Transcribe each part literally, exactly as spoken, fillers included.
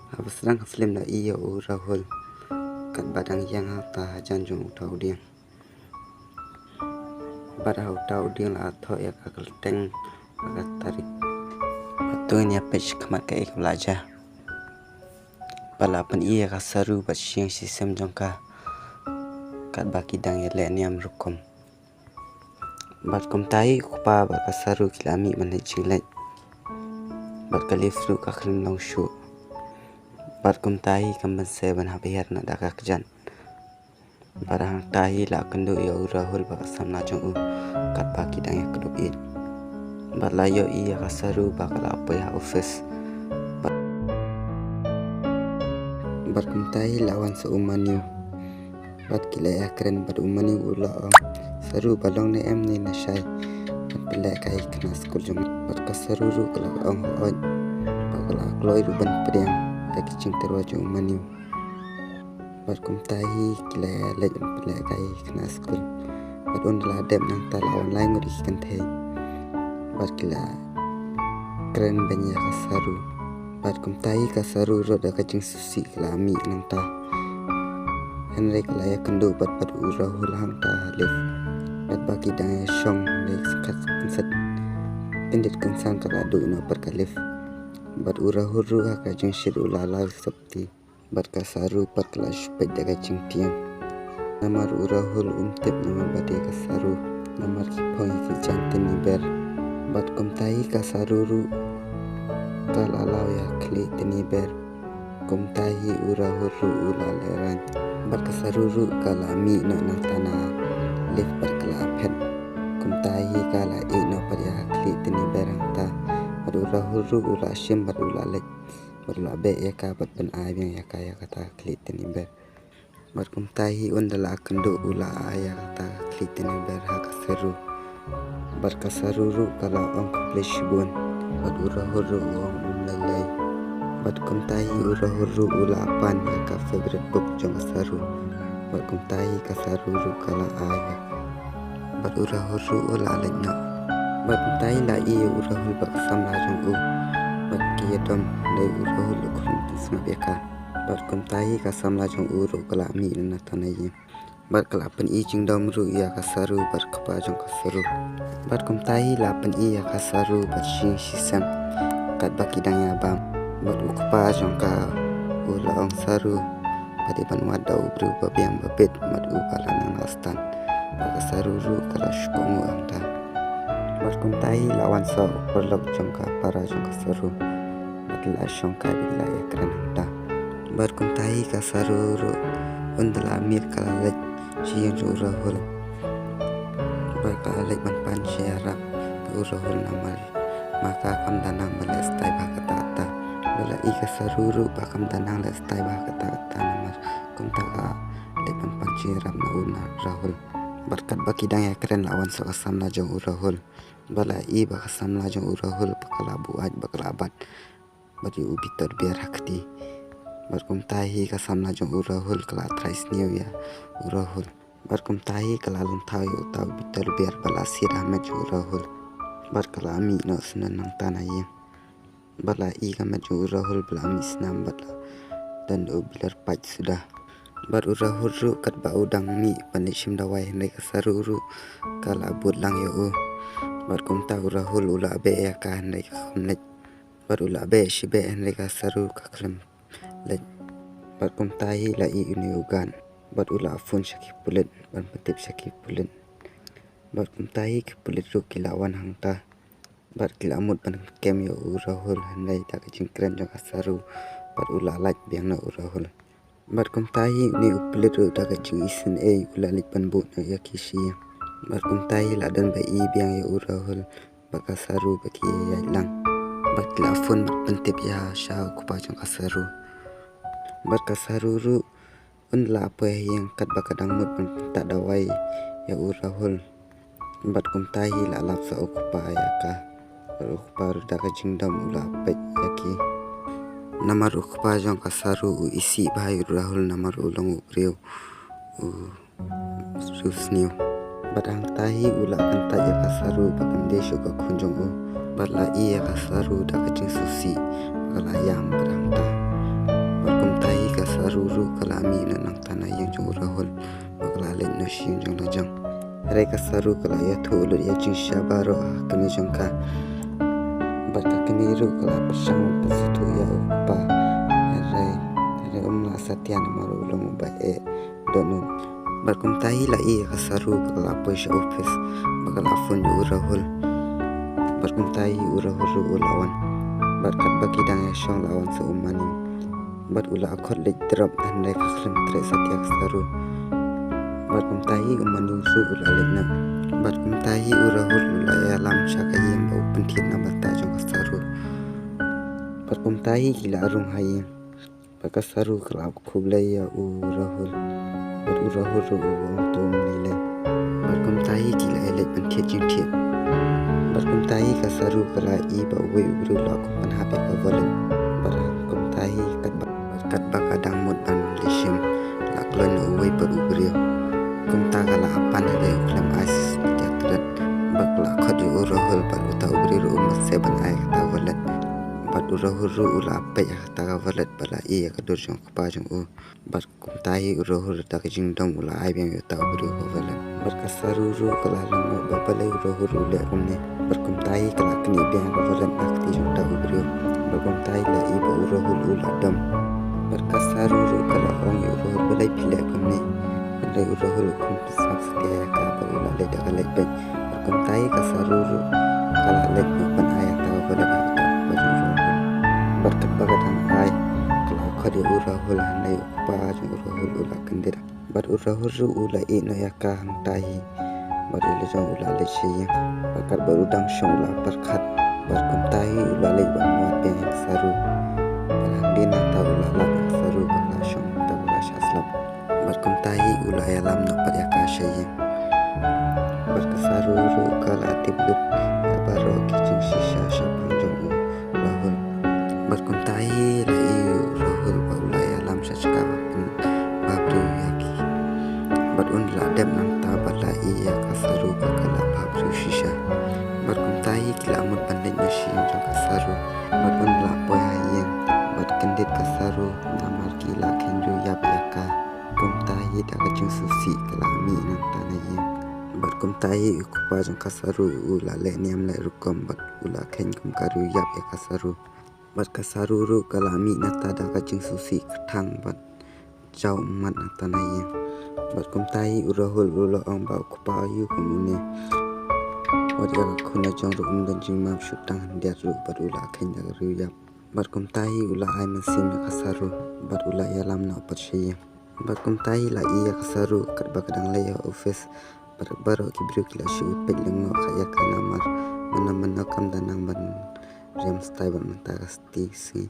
Haba sdang ka slim la ïohi ïa u Rahul katba dang ïeng hangta hajan jong uta u dieng. Bad ha uta u dieng la thoh ïa ka kyrteng bad ka tarik. Bad to ngin ïa peit shakhmat kaei kaba la jia. Bad la pyni ïa ka Saru bad shi ïing shi sem jong ka katba ki dang ïaleh niam rukom. Bad kumta hi u kpa bad ka Saru ki la mih ban leit jingleit. Bad ka Liv ruh ka khlem long shuh. Bad kumta hi kam banse ban hap hiar noh da ka kjat. Bad hangta hi la kynduh ïa u Rahul bad ka samla jong u katba ki dang ïakdup ïeit. Bad la ïohi ïa ka Saru ba ka la poi ha office. Bad, bad kumta hi la wan sa u Manu. Bad ki la ïakren bad u Manu u la ong, Saru, ba long ne em ne na shai ban pynlehkai khynnah skul jong me? Bad ka Saru ruh ka la ong, hooid. Bad ka la kloi ruh ban pdiang ïa ki jingtyrwa jong u Manu. Bad kumta hi ki la leit ban pynlehkai khynnah skul. Bad un la dep nangta la wan lai ngut ïa ki kynthei. Bad ki la kren beiñ ïa ka Saru. Bad kumta hi ka Saru ruh da ka jingsngewsih ka la mih nangta. Hynrei ka la ïakynduh bad, bad u Rahul hangta ha lift. Bad ba ki dang ïashong hynrei ka sngewkhat kynset kyndit kynsang ka la duh noh bad ka lift. Bad u Rahul ruh ha ka jingshit u la law sopti. Bad ka Saru pat ka la shu peit da ka jingpyeng. Namar u Rahul um tip namar ba dei ka Saru. Namar ki phong ïa ki jaiñ teddy bear. Bad kumta hi ka Saru ruh ka la law ïa ka khlieh teddy bear. Kumta hi u Rahul ruh u la lehraiñ. Bad ka Saru ruh ka la mih noh nangta na lift bad ka la phet. Kumta hi ka la ïeh noh pat ïa ka khlieh teddy bear hangta. Bad u Rahul ruh u la shim bad u la leit. Bad u la beh ïa ka bad ban ai biang ïa ka ïa kata ka khlieh teddy bear. Bad kumta hi ynda la kynduh u la ai ïa kata ka khlieh teddy bear ha ka Saru. Bad ka Saru ruh ka la ong khublei shibun. Bad u Rahul ruh u ong um lei lei. Bad kumta hi u Rahul ruh u la pan ïa ka favorite book jong ka Saru. Bad kumta hi ka Saru ruh ka la ai ïa. Bad u Rahul ruh u la leit noh. Bad kumta hi la ïohi u Rahul bad ka samla jong u. Bad ki ïadom hynrei u Rahul u khlem pynsngap ïa ka. Bad kumta hi ka samla jong u ruh ka la mih na tang na ïing. Bad ka la pyni jingdom ruh ïa ka Saru bad kpa jong ka Saru. Bad kumta hi la pyni ïa ka Saru bad shi ïing shi sem. Katba ki dang ïa bam. Bad u kpa jong ka u la ong Saru. Ba dei ban wad da u briew ba biang ba bit bad uba la nang la stan. Bad ka Saru ruh ka la shu kohnguh hangta. Bad kumta hi la wan sa u paralok jong ka para jong ka Saru. Bad la shong kai bad la ïakren hangta. Bad kumta hi ka Saru ruh ynda la miet ka la leit sha ïing jong u Rahul. Bad ka la leit ban pan sha ïarap u Rahul namar ma ka kam da nang ban leh stai bha katta katta. Bad la i ka Saru ruh ba kam da nang leh stai bha katta katta namar kumta ka leit ban pan sha ïarap na u na Rahul. Bad katba ki dang ïakren la wan sa ka samla jong u Rahul. Bad la i ba ka samla jong u Rahul ba ka la buaid ba ka la bat. Bad ïa u bitar biar ha kti. Bad kumta hi ka samla jong u Rahul ka la trai sniew ïa u Rahul. Bad kumta hi ka la lynthaw ïa uta u bitar biar ba la siat ha met jong u Rahul. Bad ka la mih noh shen nangta na ïing. Bad la i ka met jong u Rahul ba la mih snam bad la don u bilar pait suda. Bad u Rahul ruh katba u dang mih ban leit shim dawai hynrei ka Saru ruh ka la bud lang ïa u. Bad kumta u Rahul u la beh ïa ka hynrei ka khlem leit. Bad u la beh shi beh hynrei ka Saru ka khlem leit. Bad kumta hi la i une u guard. Bad u la phone sha ki pulit ban pyntip sha ki pulit. Bad kumta hi ki pulit ruh ki la wan hangta. Bad ki la mut ban kem ïa u Rahul hynrei da ka jingkren jong ka Saru. Bad u la lait biang noh u Rahul. Bad kumta hi une u pulit ruh da ka jingisynei u la leit ban buh noh ïa ki shi ïing. Bad kumta hi la don ba i biang ïa u Rahul bad ka Saru ba ki ïaid lang. Bad ki la phone bad pyntip ïa sha u kpa jong ka Saru. Bad ka Saru ruh un la poi ha ïing katba ka dang mut ban pyntah dawai ïa u Rahul. Bad kumta hi la lap sa u kpa ïa ka. Bad u kpa ruh da ka jingdom u la peit ïa ki. Namar u kpa jong ka Saru u isih bha ïa u Rahul namar u long u briew u sniew. Bad hangta hi u la kyntait ïa ka Saru ba kam dei shuh ka khun jong u. Bad la i ïa ka Saru da ka jingsngewsih ba ka la ïam bad hangta. Saru ka la mih noh nangta na ïing jong u Rahul bad ka la leit noh sha ïing jong la jong. Hynrei ka Saru ka la ïathuh lut ïa ka jingshisha baroh ha ka kmie jong ka. Bad ka kmie ruh ka la pyrshang ban pynsngewthuh ïa u kpa. Hynrei, hynrei um lah satia namar u long uba eh dohnud. Bad kumta hi la ïohi ïa ka Saru ba ka la poi sha office bad ka la phone ïa u Rahul. Bad kumta hi u Rahul ruh u la wan. Bad katba ki dang ïashong la wan sa u Maniw. Bad u la khot leit drop hynrei ka khlem treh satia ka Saru. Bad kumta hi u Maniw ruh u la leit noh. Bad kumta hi u Rahul u la ïalam sha ka ïing ba u pynthied na bynta jong ka Saru. Bad kumta hi ki la rung ha ïing. Bad ka Saru ka la khublei ïa u Rahul. Bad u Rahul ruh u ong to um lei lei. Bad kumta hi ki la ïaleit ban thied jingthied. Bad kumta hi ka Saru ka la ïohi ba uwei u briew u la kum pynhap ïa ka wallet. Bad kumta hi katba, bad katba ka dang mut ban leit shim la kloi noh uwei pat u briew. Kumta ka la pan hynrei u khlem ai shisha ïa ka tret. Bad ka la khot ïa u Rahul bad uta u briew ruh um pat sngewbha ban ai kata ka wallet. Bad u Rahul ruh u la peit ïa kata ka wallet bad la ïohi ïa ka dur jong u kpa jong u. Bad kumta hi u Rahul da ka jingdom u la ai biang ïa uta u briew ka wallet. Bad ka Saru ruh ka la lyngngoh ba balei u Rahul u leh kumne. Bad kumta hi ka la knieh biang ïa ka wallet na ka kti jong uta u briew. Bad kumta hi la ïohi ba u Rahul u la dom. Bad ka Saru ruh ka la ong ïa u Rahul balei phi leh kumne. Hynrei u Rahul u khlem pynsngap satia ïa ka bad u la leit da ka leit beit. Bad kumta hi ka Saru ruh ka la leit noh ban ai ïa kata ka wallet ha uta u kpa jong u Rahul. Bad katba ka dang ai ka la khot ïa u Rahul hynrei u kpa jong u Rahul u la kyndit. Bad u Rahul ruh u la ïeh noh ïa ka hangta hi. Bad u la jong u la leit sha ïing. Bad katba u dang shong u la pyrkhat. Bad kumta hi u la leit ban wad biang ïa ka Saru. Bad hadien nangta u la lap ïa ka Saru bad ka la shong nangta bad ka la shah slap. Bad kumta hi u la ïalam noh pat ïa ka sha ïing. Bad ka Saru ruh ka la tip lut ïa baroh ki jingshisha shaphang jong u Rahul. Bad kumta hi la ïohi u Rahul ba u la ïalam sha ka jaka ba pynbha briew ïa ki. Bad un la dep nangta bad la ïohi ïa ka Saru ba ka la bha briew shisha. Bad kumta hi ki la mut ban leit noh sha ïing jong ka Saru. Bad un la poi ha ïing bad kyndit ka Saru namar ki la kheiñ riewïap ïa ka. Kumta hi da ka jingsngewsih ka la mih nangta na ïing. Bad kumta hi u kpa jong ka Saru u la leh niam leh rukom bad u la kheiñ kum ka riewïap ïa ka Saru. Bad ka Saru ruh ka la mih nangta da ka jingsngewsih ka thang bad jaw ummat nangta na ïing. Bad kumta hi u Rahul u la ong ba u kpa aïu kum une. Wat ïa ka khun la jong ruh um don jingmap shuh tang khyndiat ruh bad u la kheiñ da ka riewïap. Bad kumta hi u la ai mynsiem ïa ka Saru bad u la ïalam noh pat sha ïing. Bad kumta hi la ïohi ïa ka Saru katba ka dang leit ha office. Bad baroh ki briew ki la shu peit lyngngoh ïa ka namar mynno mynno kam da nang ban riam stai bad mynta ka sngi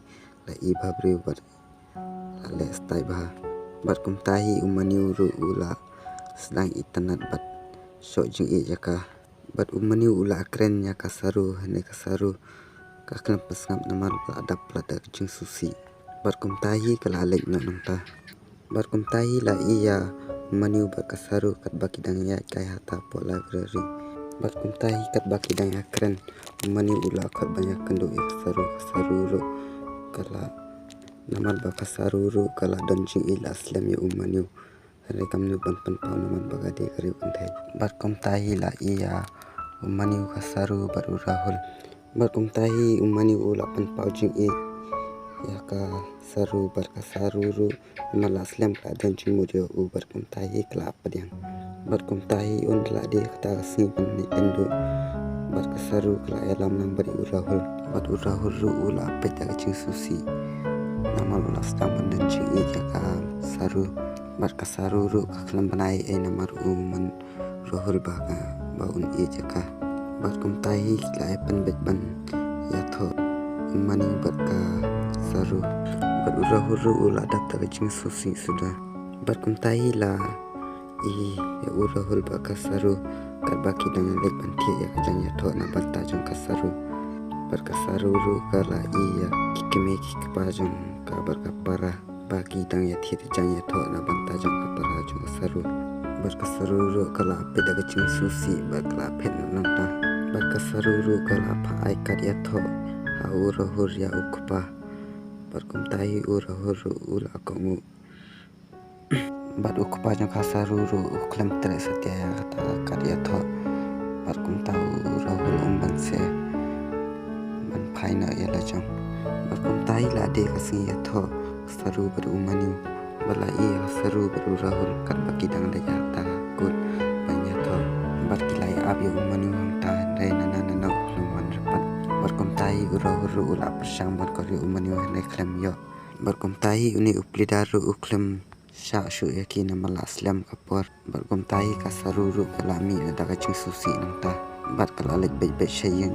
la ïohi bha briew bad la leh stai bha. Bad kumta hi u Maniw ruh u la sdang itynnad bad shoh jingïeit ïa ka. Bad u Maniw u la kren ïa ka Saru hynrei ka Saru ka khlem pynsngap namar ka la dap palat da ka jingsngewsih. Bad kumta hi ka la leit noh nangta. Bad kumta hi la ïohi ïa u Maniw bad ka Saru katba ki dang ïaid kai hata hapoh library. Bad kumta hi katba ki dang ïakren u Maniw u la khot ban ïakynduh ïa ka Saru, ka Saru ruh ka la, namar ba ka Saru ruh ka la don jingïeit la slem ïa u Maniw. Hynrei kam nud ban pynpaw namar ba ka dei ka riew kynthei. Bad kumta hi la ïohi ïa u Maniw, ka Saru bad u Rahul. Bad kumta hi u Maniw u la pynpaw jingïeit ïa ka Saru bad ka Saru ruh namar la slem ka la don jingmut ïa u bad kumta hi ka la pdiang. Bad kumta hi un la dei kata ka sngi ban ïakynduh. Bad ka Saru ka la ïalam lang bad u Rahul. Bad u Rahul ruh u la peit da ka jingsngewsih namar u la sdang ban don jingïeit ïa ka Saru. Bad ka Saru ruh ka khlem ban ai ei namar u mon Rahul ba ka, ba un ïeit ïa ka. Bad kumta hi ki la ïa pynbeit ban ïathoh u Maniw bad ka Saru. Bad u Rahul ruh u la dap da ka jingsngewsih suda. Bad kumta hi la ïohi ïa u Rahul bad ka Saru katba ki dang leit ban thied ïa ka jaiñ ïathoh na bynta jong ka Saru. Bad ka Saru ruh ka la ïohi ïa ki kmie ki kpa jong ka bad ka para ba ki dang ïa thied jaiñ ïathoh na bynta jong ka para jong ka Saru. Bad ka Saru ruh ka la peit da ka jingsngewsih bad ka la phet noh nangta. Bad ka Saru ruh ka la phah ai kat ïathoh ha u Rahul ïa u kpa. Bad kumta hi u Rahul ruh u la kohnguh. Bad u kpa jong ka Saru ruh u khlem treh satia ïa kata ka ïathoh. Bad kumta u Rahul um banse ban phai noh ïa la jong. Bad kumta hi la dei ka sngi ïathoh ka Saru bad u Manu. Ba la ïa ka Saru bad u Rahul katba ki dang leit ha kata ka kut ban ïathoh. Bad ki la ïa ap ïa u Manu hangta hynrei nana nana u khlem wan rypat. Bad kumta hi u Rahul ruh u la pyrshang ban kor ïa u Manu hynrei khlem ïoh. Bad kumta hi une u Phlidar ruh u khlem shah shuh ïa ki namar la slem ka por. Bad kumta hi ka Saru ruh ka la mih na da ka jingsngewsih nangta. Bad ka la leit beit beit sha ïing